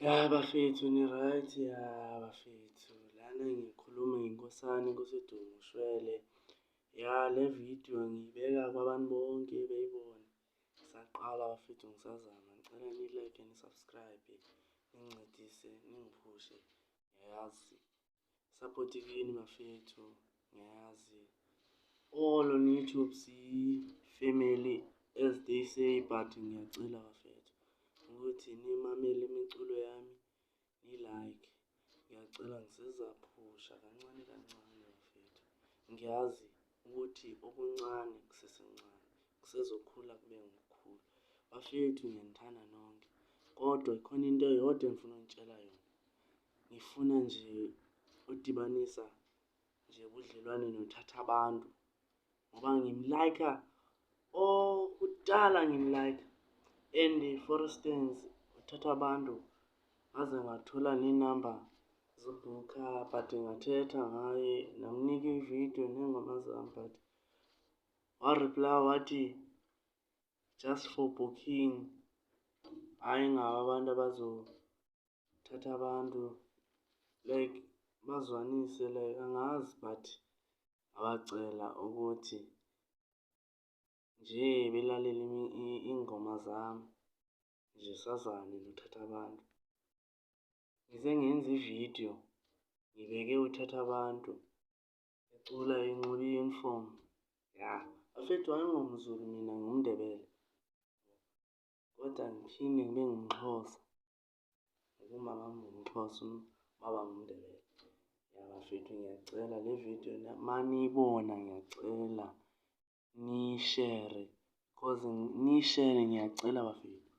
Ya bafethu ni-right? Ya bafethu, lana ngikhuluma ngenkosana, inkosi yodumo uShwele. Ya le vidiyo ngiyibeka kwabantu bonke beyibone. Ngisaqala bafethu ngisazama, ngicela ni-like ni-subscribe-e, ningincedise, ningiphushe. Ngiyazi support kini bafethu, ngiyazi all on YouTube siyi-family as they say, but ngiyacela bafethu ukuthi nimamele imiculo yami, ni-like. Ngiyacela ngisezaphusha kancane kancane bafethu. Ngiyazi ukuthi okuncane kusesencane, kusezokhula kube ngokukhulu. Bafethu ngiyanithanda nonke, kodwa khona into eyodwa engifuna ukunitshela yona. Ngifuna nje udibanisa nje ubudlelwane nothatha abantu ngoba ngimlayikha oh kudala ngimlayikha and for instance uthatha abantu ngaze ngathola nenamba zobhukha but ngathetha ngaye namnika ividiyo ney'ngoma zami but wareply wathi just for booking hhayi ngabo abantu abazothatha abantu like bazwanise like angazi but ngabacela ukuthi nje belalele iy'ngoma zami nje sazane nothatha abantu. Ngize ngenze ividiyo ngibeke uthatha abantu ecula enxibe i-uniform. Ya, bafethu angingomZulu mina ngiwumNdebele kodwa ngiphinde ngibe ngumXhosa ngoba umama wami ngumXhosa ubaba ngumNdebele. Ya bafethu ngiyacela le vidiyo maniyibona ngiyacela niyishere cause niyishere ngiyacela bafethu.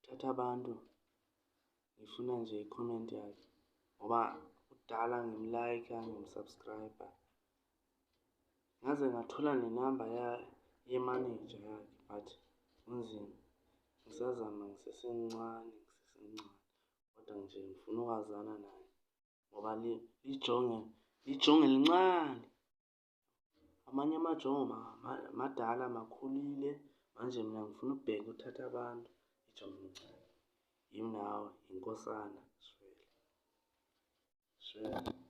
Thatha abantu ngifuna nje i-comment yakhe ngoba kudala ngimlayikha ngimsubscribe ngaze ngathola nenamba yemanager yakhe but kunzima ngisazama ngisesemncane ngisesemncane kodwa nje ngifuna ukwazana naye ngoba lijonge lijonge lincane. Amanye amajongo madala makhulile manje mina ngifuna ukubheka uthatha abantu ijongo elincane. Yimi nawe inkosana shwele shwele.